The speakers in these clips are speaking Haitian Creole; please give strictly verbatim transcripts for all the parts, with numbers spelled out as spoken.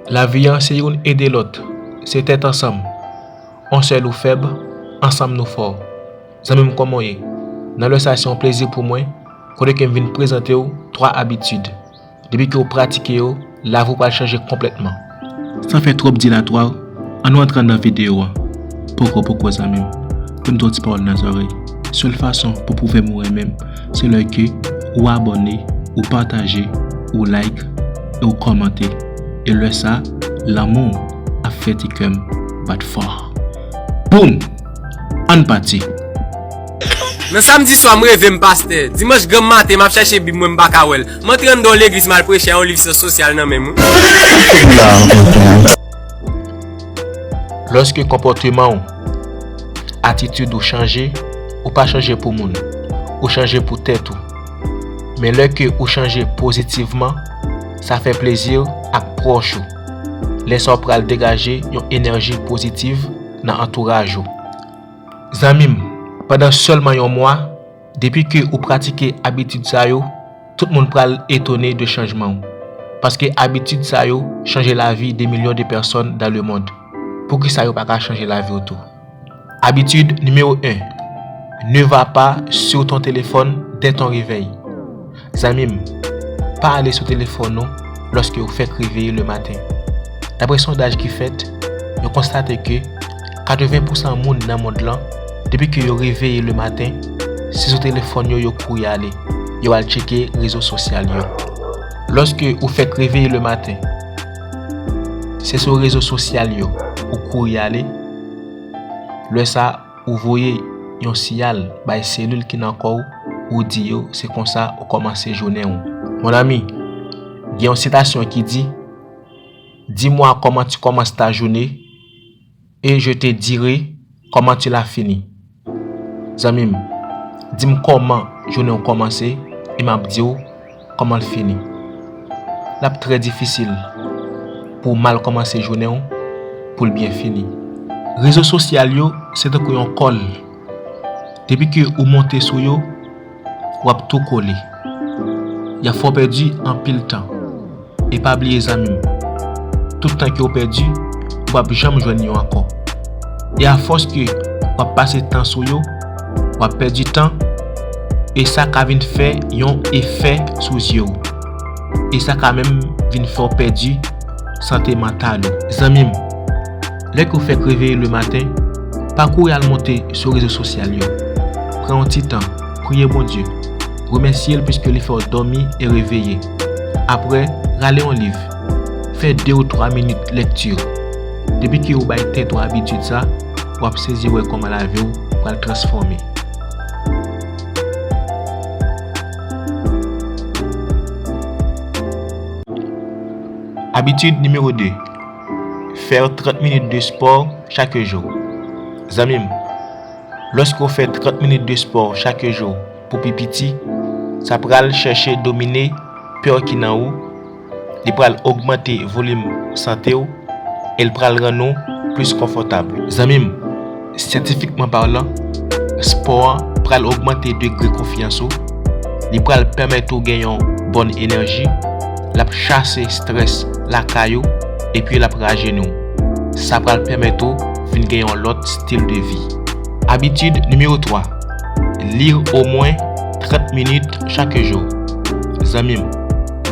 Lavi an se youn ede lòt, se tèt ansanm. On sèl ou fèb, ansanm nou fò. Zanmi m, kòman w ye? Nan lè sa, se yon plezi pou mwen kote ke m vin prezante w twa abitid. Depi ke w pratike yo, lavi w pral chanje konplètman. San fè twòp dilatwa, ann nou antre anndan videyo a. Poko, poko, zanmi m. Ban m di w yon ti pawòl nan zòrèy. Sèl fason pou pwouve m ou renmen m, se lè ke ou abòne, ou pataje, ou like, e ou kòmante. E lè sa, lanmou w ap fè ti kè m bat fò. Boum! Ann pati! Nan samdi swa, m reve m pastè. Dimanch granm maten, m ap chèche Bib mwen, m pa ka wè l. M antre anndan yon legliz, m al preche a yon liv syans sosyal nan men m wi. Lòske konpòteman w, atitid ou chanje, ou pa chanje pou moun, ou chanje pou tèt ou. Men lè ke ou chanje pozitivman, sa fè plezi ak pwòch ou. Lè sa w pral degaje yon enèji pozitiv nan antouraj ou. Zanmi m, pandan sèlman yon mwa, depi ke ou pratike abitid sa yo, tout moun pral etone de chanjman w. Paske abitid sa yo chanje lavi de milyon de pèsòn dans le monde. Poukisa yo pa ka chanje lavi w tou? Abitid nimewo en, ne va pas sur ton téléphone dès ton réveil. Zanmi m, pa ale sou telefòn ou lòske ou fèk reveye le maten. Daprè sondaj ki fèt, yo konstate ke katreven pousan moun nan mond lan, depi ke yo reveye le maten, se sou telefòn yo yo kouri ale, yo al tcheke rezo sosyal yo. Lòske ou fèk reveye le maten, se sou rezo sosyal yo ou kouri ale, lè sa, ou voye yon siyal bay selil ki nan kò w, ou di yo se konsa ou kòmanse jounen w. Mon ami, gen yon sitasyon ki di, dis-moi comment tu commences ta journée et je te dirai comment tu la finis. Zanmi m, di m kòman jounen w kòmanse e m ap di w kòman l fini. L ap trè difisil pou w mal kòmanse jounen w pou l byen fini. Rezo sosyal yo se tankou yon kòl. Depi ke ou monte sou yo, w ap tou kole. Y ap fè w pèdi anpil tan. E pa bliye zanmi m, tout tan ke w pèdi, ou p ap janm jwenn yo ankò. E afòs ke w ap pase tan sou yo, w ap pèdi tan, e sa ka vin fè yon efè sou zye w. E sa ka menm vin fè w pèdi sante mantal ou. Zanmi m, lè ke w fèk reveye le maten, pa kouri al monte sou rezo sosyal yo. Pran yon ti tan, priye Bondye, remèsye l piske li fè w dòmi e reveye. Apre, rale yon liv. Fè de ou twa minit lekti. Depi ke ou bay tèt ou abitid sa, w ap sezi wè kòman lavi w pral transfòme. Abitid nimewo de, fè trant minit de spò chak jou. Zanmi m, lòske w fè trant minit de spò chak jou pou pi piti, sa pral chèche domine pè ki nan ou, li pral ogmante volim sante w, e l pral rann ou plis konfòtab. Zanmi m, syantifikman palan, spò an pral ogmante degre konfyans ou, li pral pèmèt ou gen yon bòn enèji, l ap chase estrès lakay ou, epi l ap rajeni w. Sa pral pèmèt ou vin gen yon lòt estil de vi. Abitid nimewo twa, li omwen trant minit chak jou. Zanmi m,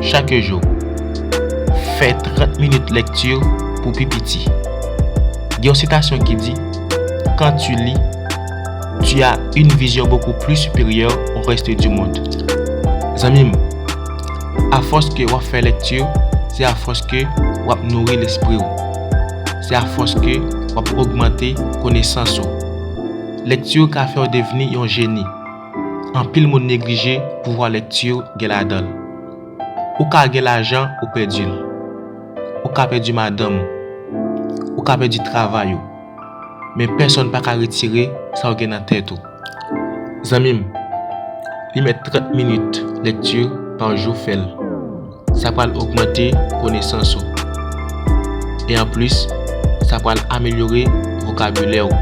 chak jou, fè trant minit lekti pou pi piti. Gen yon sitasyon ki di, quand tu lis, tu as une vision beaucoup plus supérieure au reste du monde. Zanmi m, afòs ke w ap fè lekti, se afòs ke w ap nouri lespri w. Se afòs ke w ap ogmante konesans ou. Lekti ka fè w devni yon jeni. Anpil moun neglije pouvwa lekti gen ladan l. Ou ka gen lajan, ou pèdi l. Ou ka pèdi madanm ou. Ou ka pèdi travay ou. Men pèsonn pa ka retire sa w gen nan tèt ou. Zanmi m, li mèt trant minit lekti pa jou fè l. Sa pral ogmante konesans ou. E anplis, sa pral amelyore vokabilè w.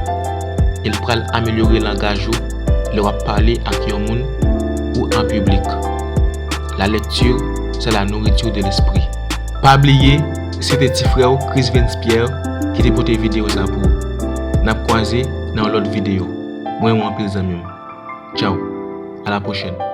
E l pral amelyore langaj ou lè w ap pale ak yon moun ou an piblik. La lecture, c'est la nourriture de l'esprit. Pa bliye, Se te ti frè w, Chris Vince Pierre, ki te pote videyo sa pou ou. N ap kwaze nan yon lòt videyo. Mwen renmen w anpil, zanmi m. Tchaw. A la pwochèn.